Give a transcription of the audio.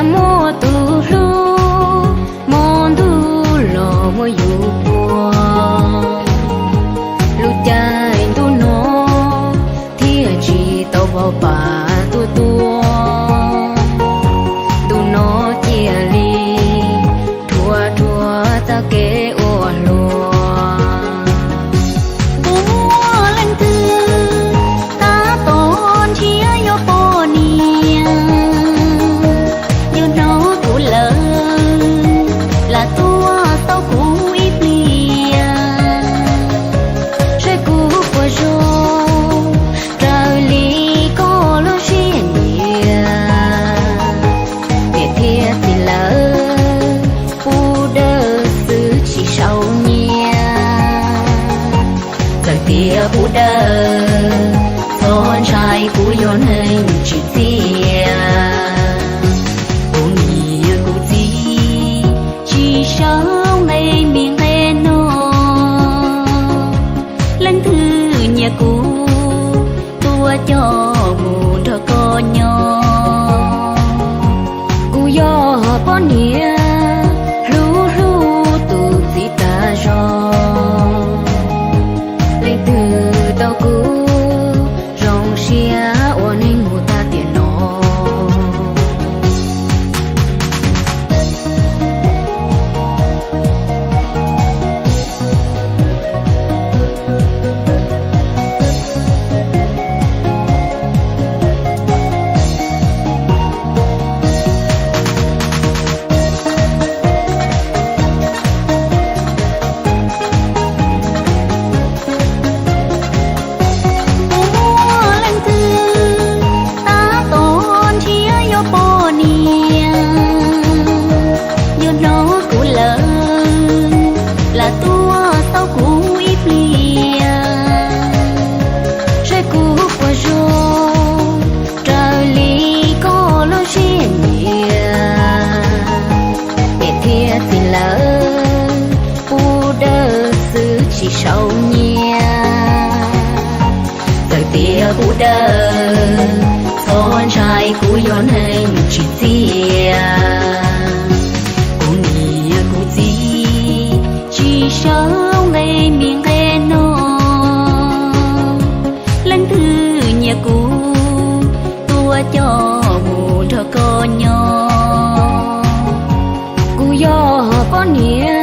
Muaj tus hlub, hmo ntuj los muab yus puag. Lub caij ntuj no thiaj tsis tau vau pam tuaj tua. Ntu no cia li rhuav rhuav txoj kev ua hluas. Puas muaj leej twg tab tom nrhiav yuav poj niam, yog hnov kuv lawm, lam tuaj xauj kuv ib pliag, saib kuv puas zoo raws li koj lub siab nyiam. Niam thiab txiv lawv pub dawb xwb tsis sau nyiaj. Txawm tias pub dawb, txhob ntshai kuv yog neeg tsim txiaj. Kuv niam kuv txiv tsis sau nqe mi nqe no. Leej twg nyiam kuv tuaj coj mus nrog koj nyob. Kuv yog poj niam hlub hlub tus txiv tas zog. Leej twg tau kuv zoo siab ua neeg mus tag tiam no. Puas muaj leej twg tab tom nrhiav yuav poj niam, yog hnov kuv lawm, lam tuaj xauj kuv ib pliag, saib kuv puas zoo raws li koj lub siab nyiam. Niam thiab txiv lawv pub dawb xwb tsis sau nyiaj. Txawm tias pub dawb, txhob ntshai kuv yog neeg tsim txiaj. Kuv niam kuv txiv tsis sau nqe mi nqe no. Leej twg nyiam kuv tuaj coj mus nrog koj nyob. Kuv yog poj niam